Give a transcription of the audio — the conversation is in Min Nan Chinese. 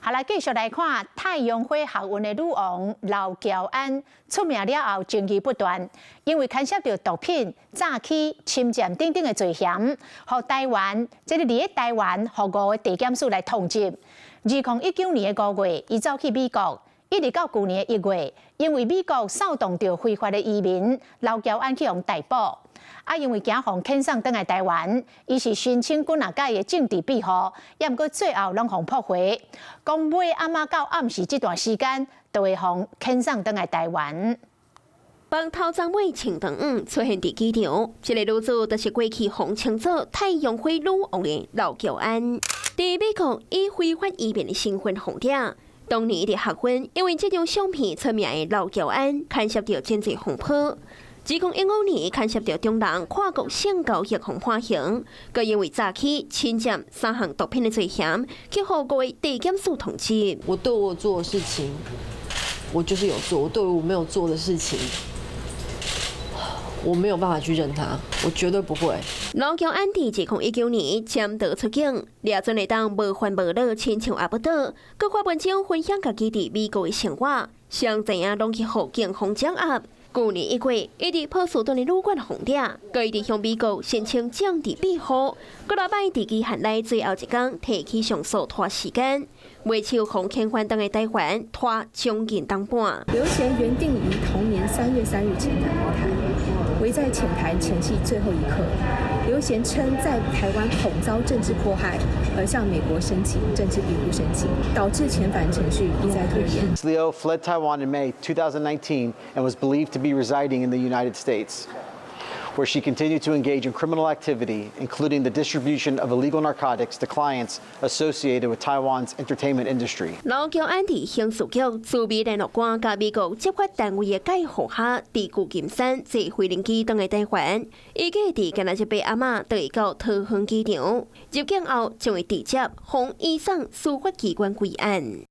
好來，繼續來看太陽花學運的女王劉喬安出名了後，爭議不斷，因為牽涉著毒品、詐欺、侵佔等等的罪嫌，予台灣這個佇咧台灣予五个地檢署來通緝。2019年的5月，伊走去美國，一直到舊年的1月，因為美國掃蕩著非法的移民，劉喬安去予逮捕。啊，因為驚予遣送轉來台灣，伊是申請幾若擺的政治庇護，也毋過最後攏予駁回。講尾暗仔到暗時這段時間，就會予遣送轉來台灣。綁頭鬃尾穿長五出現佇機場，這个女子就是過去予稱做太陽花女王的劉喬安。佇美國以非法移民的身份予掠，當年佇學運，因為這張相片出名的劉喬安，牽涉著真濟風波。2015年牽涉著中人跨國性交易予判刑，閣因為詐欺、侵佔三項毒品的罪嫌，去予五个地檢署通緝。我對我做的事情，我就是有做；我對我沒有做的事情，我沒有辦法去認他，我絕對不會。劉喬安佇2019年潛逃出境，掠準會當無煩無惱，親像阿不倒，閣發文章分享家己佇美國的生活，誰知影攏去予警方掌握。舊年1月，伊佇波士頓的旅館予掠，閣一直向美國申請政治庇護，閣落擺佇期限內最後一工提起上訴拖時間，袂手予遣返轉來台灣拖將近冬半。劉賢原定於同年3月3日遣返回台，惟在遣台前夕最後一刻，劉賢稱在台灣恐遭政治迫害，而向美國申請政治庇護申請，導致遣返程序一再拖延。 Liu fled Taiwan in May 2019 and was believed to be residing in the United States, where she continued to engage in criminal activity, including the distribution of illegal narcotics to clients associated with Taiwan's entertainment industry. 劉喬安佇刑事局駐美聯絡官佮美國執法單位的蓋護下，佇舊金山坐飛行機轉來台灣，預計佇今仔日八暗仔就會到桃園機場，入境後將會直接予移送司法機關歸案。